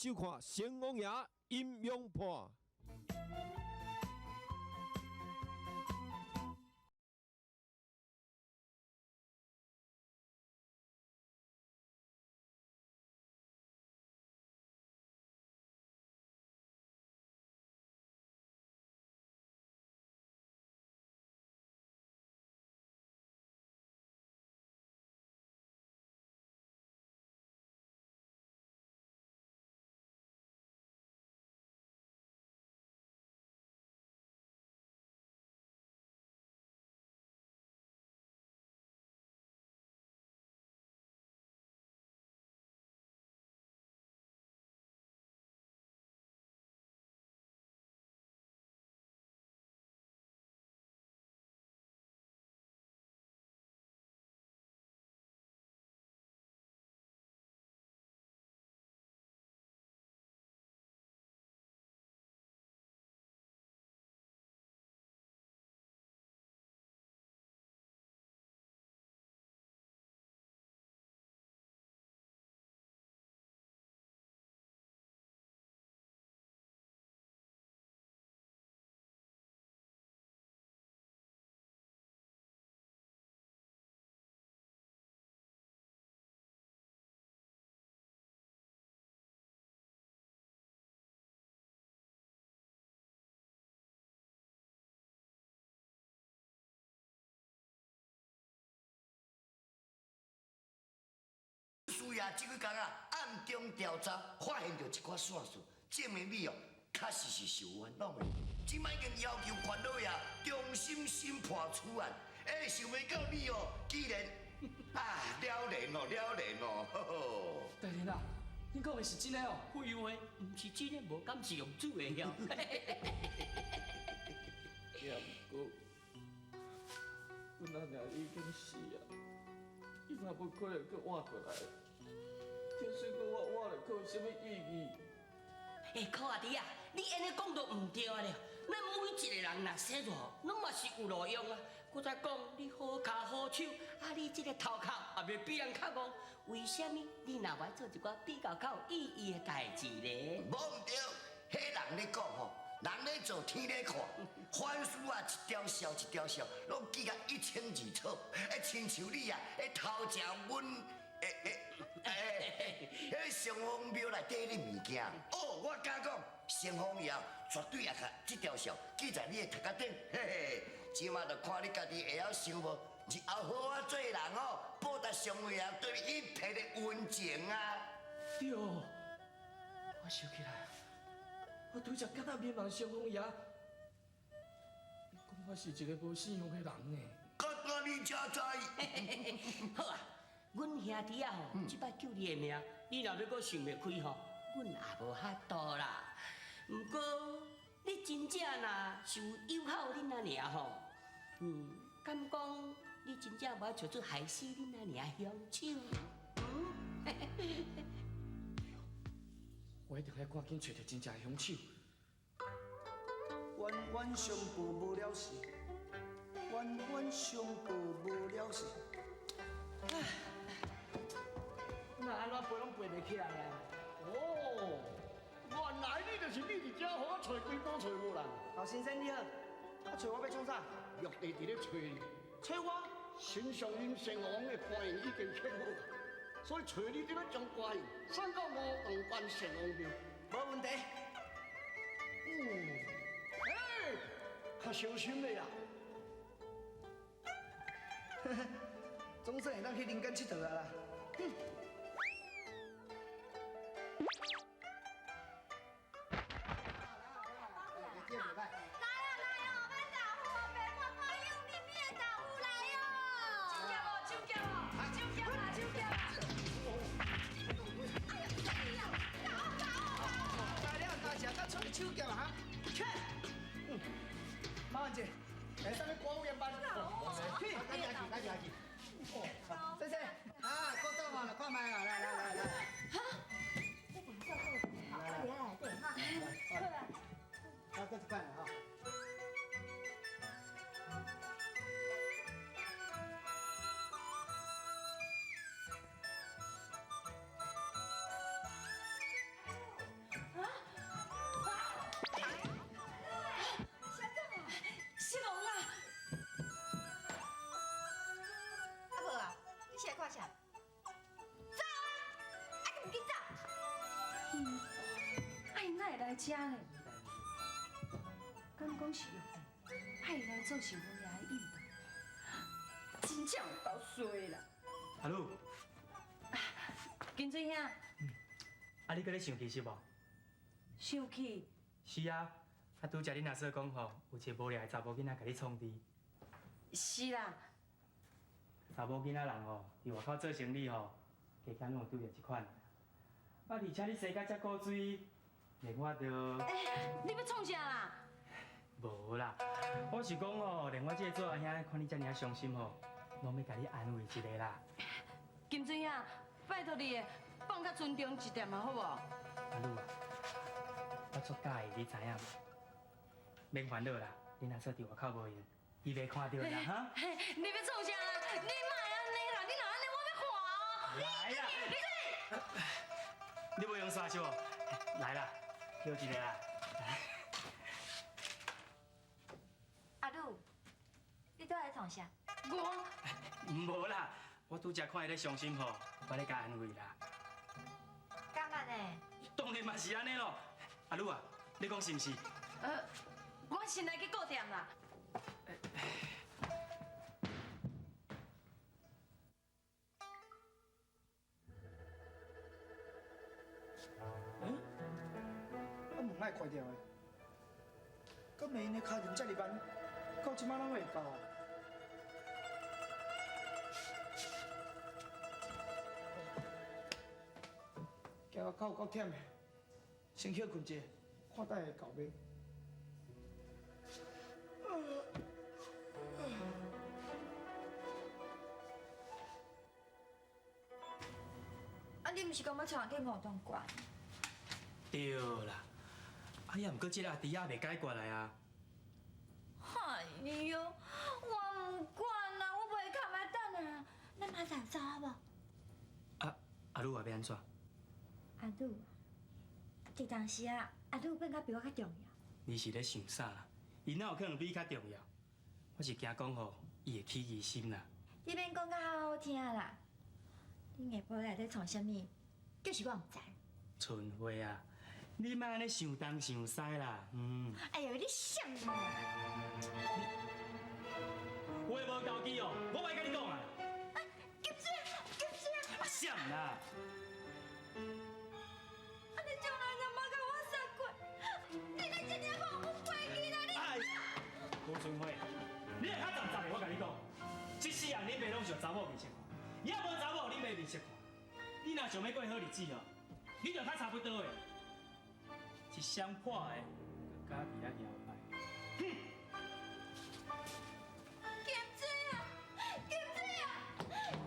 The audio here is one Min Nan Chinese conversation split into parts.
收看《成王爺陰陽判》。是啊，這幾工啊，暗中調查，發現著一寡線索，證明你哦，確實是受冤枉的。這擺已經要求關老爺重新審判此案。欸，想袂到你哦，竟然啊，了然哦，了然哦，呵呵。大人啊，恁講的是真的哦？廢話，毋是真的，無敢是用煮的喲。也毋過，阮阿娘已經死啊，伊嘛無可能閣活過來。就算閣我活落去，有啥物意義？欸，柯阿弟啊，你按呢講就毋對啊咧。咱每一個人若生落，攏嘛是有路用啊。閣再講，你好跤好手，啊，你這個頭殼也袂比人較戇。為啥物你若無愛做一寡比較較有意義的代誌咧？無毋對，彼人咧講吼，人咧做，天咧看，凡事啊一條數一條數，攏記甲一清二楚。欸，親像你啊，欸頭前阮，欸欸欸，彼城隍廟內底的物件，哦，我敢講，城隍爺絕對也共這條數記在你的頭殼頂，嘿嘿。這馬就看你家己會曉想無，日後好好做人哦，報答上位啊，對你一片的溫情啊。對，我想起來，我拄則敢若面問城隍爺，伊講我是一個無信用的人呢。覺得你才知。好啊，阮兄弟啊吼，這擺救你的命，你若欲閣想袂開吼，阮也無法度啦。毋過你真正若是有友好恁阿娘吼，敢講你真正無愛揣出害死恁阿娘的兇手？嗯？我一定愛趕緊揣著真正的兇手。冤冤相報無了時，冤冤相報無了時。那按怎背攏背袂起來啊？哦，原來你就是你佇遮，予我揣幾擺揣無人。老先生你好，啊揣我欲創啥？玉帝佇咧揣你。揣我？新上任城隍的官印已經刻好，所以揣你得欲將官印送到五丈關城隍廟。無問題。欸，較小心咧啊！總算會當去人間𨑨迌啊啦。哼。來啊來哦，買豆腐哦，白花花幼绵绵的豆腐來哦。手夾哦，手夾哦，手夾啦，手夾啦。哎呀，哎呀，搞搞搞！大了大食，甲出手夹啊？去。麻煩者，來上面國務院班。去，趕緊去，趕緊去。先生，啊，過到嘛了，看覓啦，來來來來。哈？好，來來對哈。好啦。啊，這一款哈。來遮呢？敢講是約定，派伊來做成王爺的引導，真正有夠衰啦！阿女，金水兄，啊你閣咧生氣是無？生氣？是啊，啊拄才恁阿嫂講吼，有一個無聊的查某囡仔共你創治。是啦。查某囡仔人吼，佇外口做生理吼，加減攏有拄著這款。啊，而且你生甲遮古錐，連我著……欸，你欲創啥啦？無啦，我是講吼，連我這個做阿兄看你遮爾仔傷心吼，攏欲共你安慰一下啦。金水兄，拜託你的，放較尊重一點嘛，好無？阿女啊，我足佮意你知影無？免煩惱啦，恁阿嫂佇外口無閒，伊袂看著啦哈。你欲創啥啦？你莫按呢啦，你若按呢，我欲看哦。來啦！你無用煞是無？來啦，叫一个啦。阿女，你倒來創啥？我？無啦，我拄才看伊咧傷心吼，我咧共安慰啦。敢按呢？當然嘛是按呢咯。阿女啊，你講是毋是？我先來去顧店啦。啊門哪會關掉的？敢袂𪜶的跤程遮爾慢，到這擺攏會到啊？行到口有夠忝的，先歇睏一下，看等會到未？啊，你毋是講欲帶人去五重關？對啦，啊，也毋過這个阿弟仔袂解決來啊。哎喲，我毋管啦，我袂堪來等啊，咱馬上走好無？啊，阿女啊，欲按怎？阿女，這當時啊，阿女變甲比我較重要。你是咧想啥啦？伊哪有可能比你較重要？我是驚講吼，伊會起疑心啦。你免講甲好好聽啦，你下晡內底創啥物，就是我毋知。春花啊，你莫按呢想東想西啦，嗯。哎喲，你啥啊？話無投機哦，我袂佮你講啊。金水，金水。啊，啥啦？啊！你将来若嘛共我杀过，你阁这尔看我过去啦你！哎，吴春花，你会较杂杂的，我共你讲，這世人恁爸攏是有查某面色看，也無查某予恁爸面色看。你若想欲過好日子哦，你就較差不多的，一雙破的，就敢佇遐搖擺。哼！金水啊，金水啊，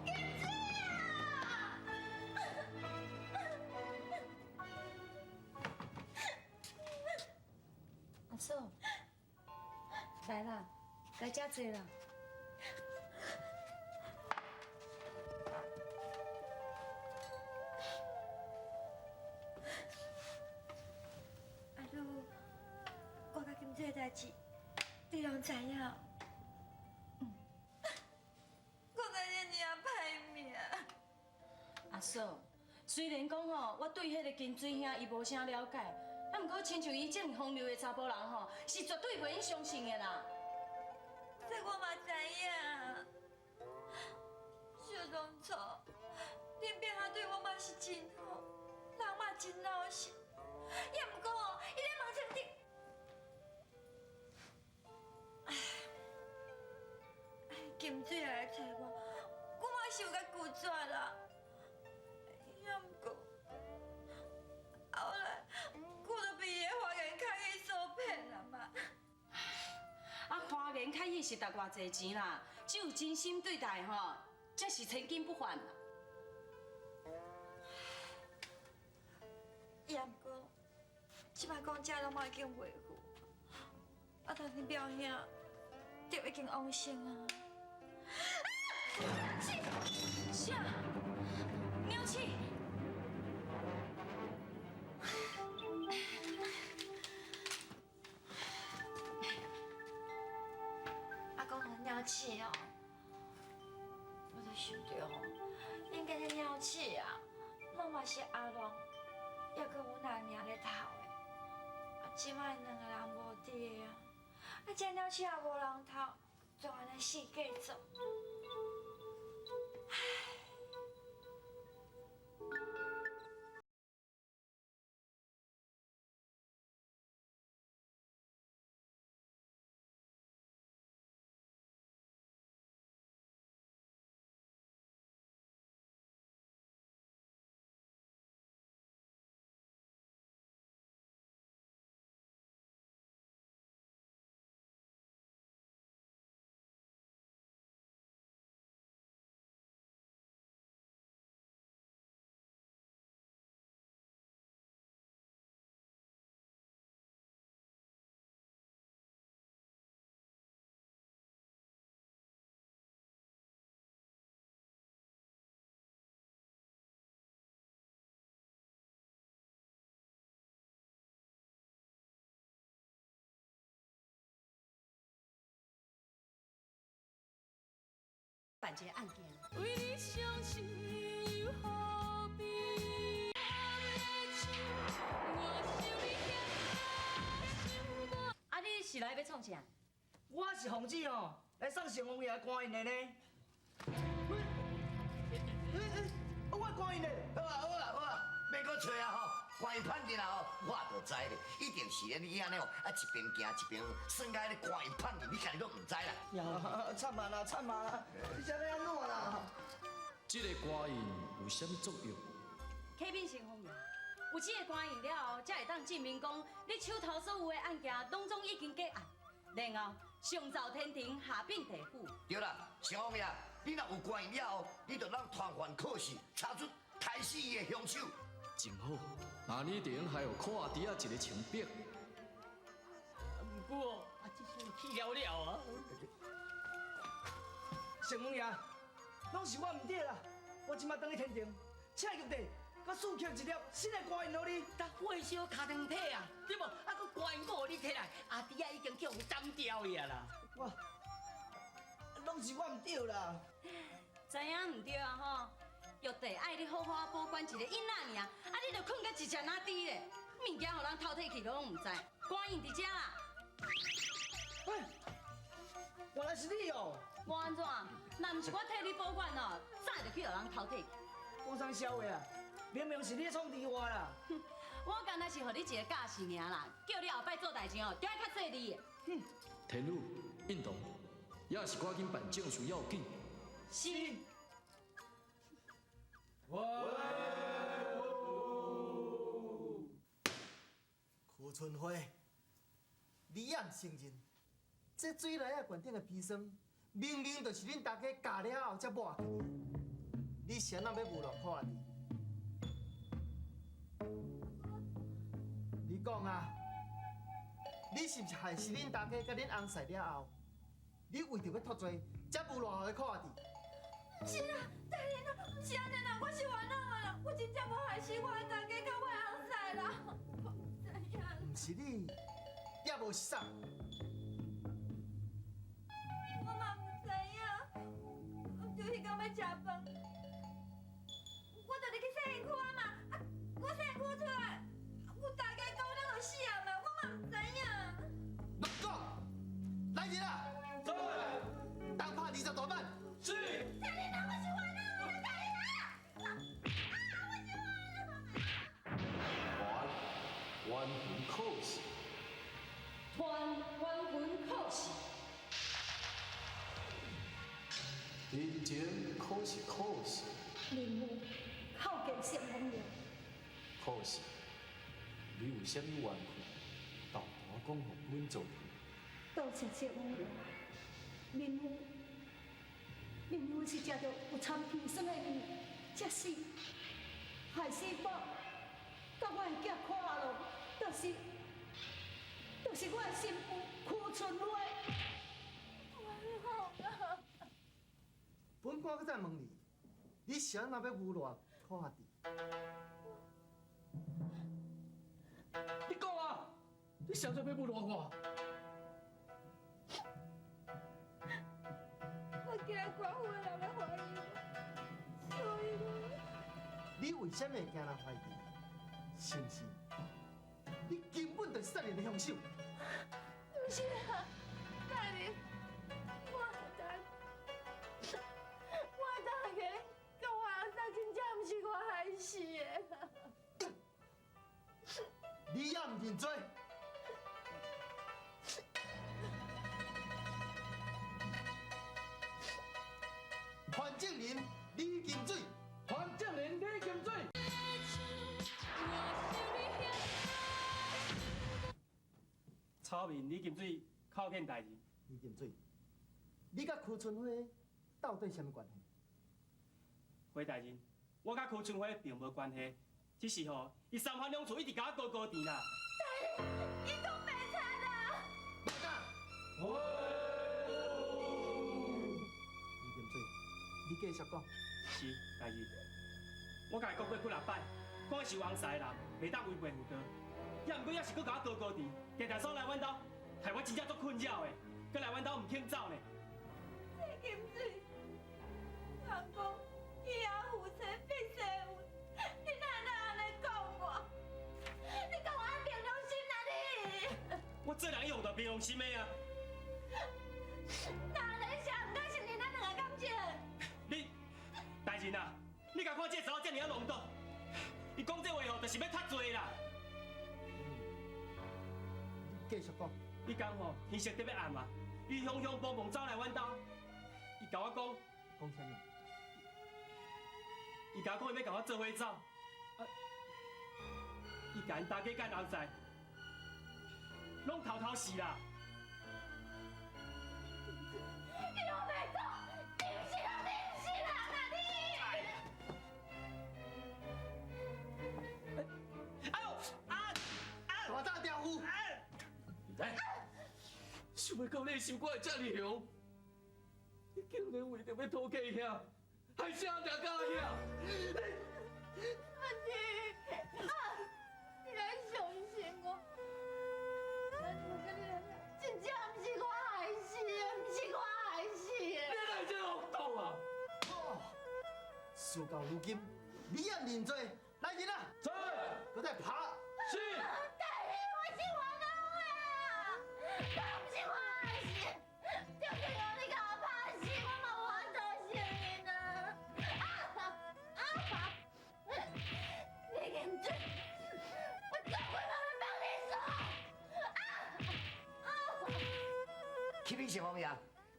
金水啊！阿嫂，來啦，來遮坐啦。阿女，我佮金水的代誌，你攏知影。我知影你也歹命。阿嫂，雖然講吼，我對彼个金水兄伊無啥了解，啊，毋過親像伊這麼風流的查埔人吼，是絕對袂用相信的啦。這我嘛知影。小當初，恁爸仔對我嘛是真好，人嘛真老實，也毋過吼，伊咧問清你。唉，金水來揣我，我嘛是有共拒絕啦。也毋過，後來我就被伊的花言巧語所騙啦嘛。啊，花言巧語是值偌濟錢啦？只有真心對待吼，才是千金不換啦。也毋過，這擺講這攏嘛已經袂赴，啊，但恁表兄就已經往生啊。啥？鳥鼠？啊，講到鳥鼠哦，我就想著吼，應該這鳥鼠啊，攏嘛是阿龍，抑閣阮阿娘咧刍的。這擺兩个人無佇个啊，啊，這鳥鼠也無人頭，總按呢四界走。唉。办这个案件。为你伤心又何必？啊，你是来欲创啥？我是奉旨哦，来送成王爷官印的呢。我官印呢？好啊好啊好啊，免阁揣啊吼，官印判定啊吼，我就知咧，一定是你按呢哦，啊一边行一边算甲彼个官印判定，你家己拢毋知啦。呀，惨啊啦，惨啊啦！你这欲按怎啦？这个官印有啥物作用？启禀成王爷，有这个官印了后，才会当证明讲你手头所有的案件，拢总已经结案，然后上奏天庭，下禀地府。对啦，成王爷，你若有官印了后，你就当传唤考试，查出杀死伊的凶手。真好，那你就用害予苦阿弟仔一个清白。毋过啊，这声去了了啊！成王爷，拢是我毋对啦，我这马转去天庭，请玉帝阁赐刻一粒新的官印予你。甲火烧尻长体啊，对无？啊，阁官印阁予你提来，阿弟仔已经叫人斩掉去啊啦！我，拢是我毋对啦。知影毋对啊吼？玉帝爱你好好保管一个印仔尔，啊你就睏甲一只哪猪咧，物件予人偷提去拢毋知，官印伫遮啦。喂，原来是你哦！无按怎？若毋是我替你保管哦，早就去予人偷提去。讲啥笑话啊？明明是你创治我啦！哼，我敢若是予你一个教示尔啦，叫你后摆做代志哦，著爱较细腻的。哼，天女，印堂，也是赶紧办正事要紧。是。柯春花，你也毋承认，这水内仔罐顶的砒霜，明明就是恁大家教了后才抹去的，你是按怎欲侮辱苦阿弟？你讲啊，你是毋是害死恁大家佮恁翁婿了后，你为著欲脱罪，才侮辱予彼苦阿弟？毋是啦，大人啊，毋是按呢啦，我是冤枉的啦，我真正无害死我的大家佮我的翁婿啦，我毋知影。毋是你，也无是啥？我嘛毋知影，我就彼工欲食饭，我就入去洗身躯啊嘛，啊，我洗身躯出来，阮大家讲了就死啊嘛，我嘛毋知影。乱讲！来人啊！在。当拍20大板。是。大人啊，我是冤枉的啦，大人啊！啊，我是冤枉的。还冤魂可是。还冤魂可是。人情可是可是。民妇叩见成王爷。可是，你有啥物冤屈，豆大讲予阮做。多谢成王爷，民妇。民妇是食著有掺砒霜的面，才死，害死我，佮我的囝苦阿乐，就是我的新妇柯春花。冤枉啊！本官阁再问你，你是按怎欲侮辱苦阿弟？你讲啊！你是按怎欲侮辱我？我惊官府的人来怀疑我，所以我……你为啥物会惊人怀疑？是毋是？你根本就是殺人的兇手。毋是啊，大人，我大家佮我翁婿真正毋是我害死的。你也毋認罪？范正林、李金水，范正林、李金水。草民李金水口见大人。李金水，你佮柯春花到底啥物关系？回大人，我佮柯春花并无关系，只是吼，伊三番两次一直共我高高甜啦。大人，伊讲白贼啦！李金水，你继续讲。是，大人，我共伊讲过几若摆，讲伊是王婿的人，袂当违背妇道。也毋过也是阁共我高高甜，定定煞来阮兜，害我真正足困扰的。阁来阮兜毋肯走呢。李金水，人讲伊也夫妻必生有，你哪会按呢讲我？你讲我凭良心啊你？我做人用著凭良心的啊。哪会谁毋敢承认咱两个感情？你，大人啊，你共看这个查某遮尔仔戆惰，伊讲这话吼，就是欲脱罪啦。继续讲。彼工吼，天色特欲暗啊，伊雄雄蹦蹦走来阮兜，伊共我讲，讲啥物？伊共我讲伊欲共我做伙走，啊，伊共𪜶大家佮翁婿，拢偷偷死啦。你乌白讲，你毋是人，你毋是人啊你！哎呦啊啊！大胆刁夫！来，想袂到你的心肝会遮尔雄，你竟然为著欲讨客兄，害死阿弟佮阿兄！阿弟，啊，你敢相信我？咱母跟你真正毋是我害死的，毋是我害死的。你哪会这么恶毒啊？事到如今，你也认罪，来人啊！在，阁再拍。是。大人，我是冤枉的啊！都毋是我害死，就是讲你共我拍死，我嘛无法度承认啊！啊啊！李金水，我总归嘛欲放你煞！啊啊！启禀县王爷，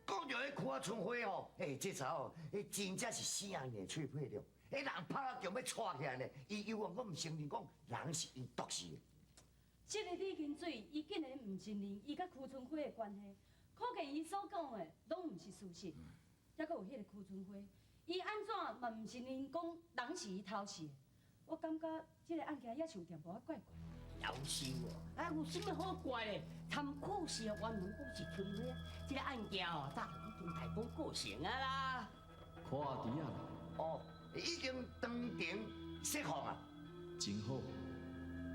讲著彼柯春花吼，欸，这查某，欸，真正是死硬硬喙皮了。彼人拍甲强欲掣起来呢，伊犹原阁毋承认讲人是伊毒死的。这个李金水，伊竟然毋承认伊佮柯春花的关系，可见伊所讲的拢毋是事实。抑阁有彼个柯春花，伊按怎嘛毋承认讲人是伊偷死的？我感觉这个案件也是有淡薄仔怪怪。有是哦，啊，有啥物好怪的？参考是原文讲是春花，这个案件哦，早就已经大功告成啊啦。看伫啊！哦，已经当庭释放啊。真好，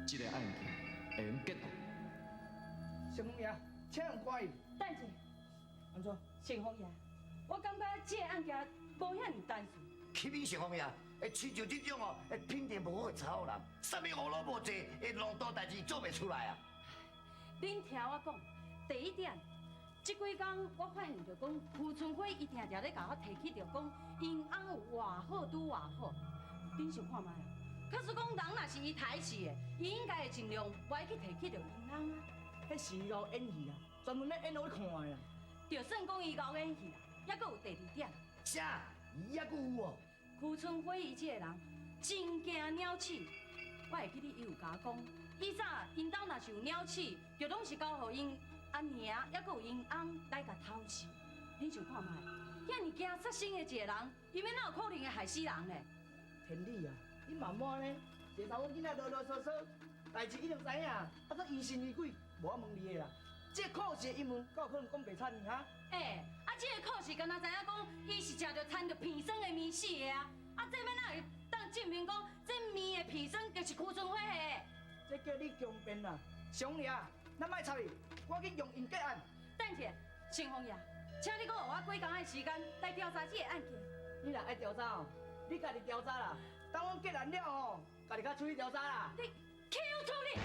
这个案件会用结案。县王爷，请用官印。等者。按怎？县王爷，我感觉这个案件无遐尔单纯。启禀县王爷，欸，亲像这种哦，欸，品德无好的查某人，啥物乌鲁无济，会浪多代志做袂出来啊。恁听我讲，第一点，这几工我发现著讲，柯春花伊定定咧共我提起著讲，𪜶翁有偌好拄偌好，恁想看觅啊？假使讲人若是伊刣死的，伊应该会尽量袂去提起著𪜶翁啊。彼是伊𠢕演戏啊，专门咧演予你看的啦。就算讲伊𠢕演戏啦，犹阁有第二点。啥？伊犹阁有哦？柯春花伊这个人真惊鸟鼠，我会记得伊有共我讲，以早𪜶兜若是有鸟鼠，就拢是交予𪜶阿娘，犹阁有𪜶翁来共偷袭。恁想看觅？遐尔惊杀生的一个人，伊欲哪有可能会害死人呢？天理啊，你慢慢呢，这查某囡仔啰啰嗦嗦，代志一定知影，啊，阁疑神疑鬼，无我问你的啦。这个考试的英文，敢有可能讲白惨呢？哈？欸，啊，这个考试敢若知影讲，伊是食著掺著砒霜的面死的啊！啊，这欲哪会当证明讲，这面的砒霜就是柯春花下的？这叫你强辩啦！常爷，咱莫插伊，赶紧用印结案。等者，陈凤爷，请你阁予我几工的时间来调查这个案件。你若爱调查哦，你家己调查啦。等阮结案了吼，家己较出去调查啦。你，求求你！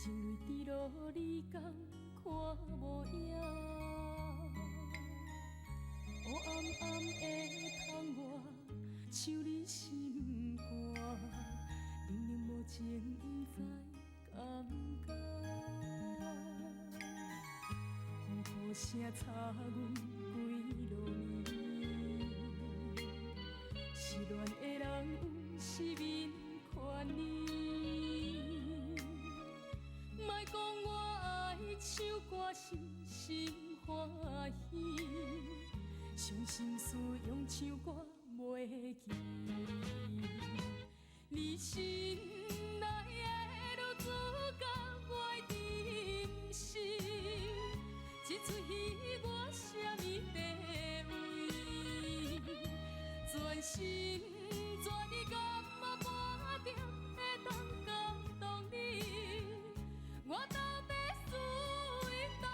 情淚滴落你敢看無影？烏暗暗的窗外，像你心肝，冷冷無情，毋知敢毋甘。風雨聲插阮規路暝，失戀的人有失眠權利。莫講我愛唱歌是心歡喜，傷心事用唱歌袂記。你心內的女子甲我的真心，這齣戲我啥物地位？全心全意感覺半點會當感動你，我到底輸佇佗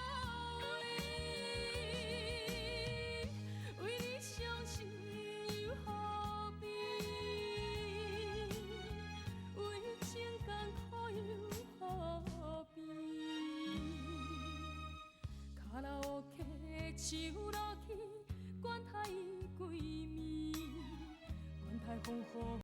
位？為你傷心又何必？為情艱苦又何必？卡拉 OK 唱落去，管他伊幾暝，管他風雨。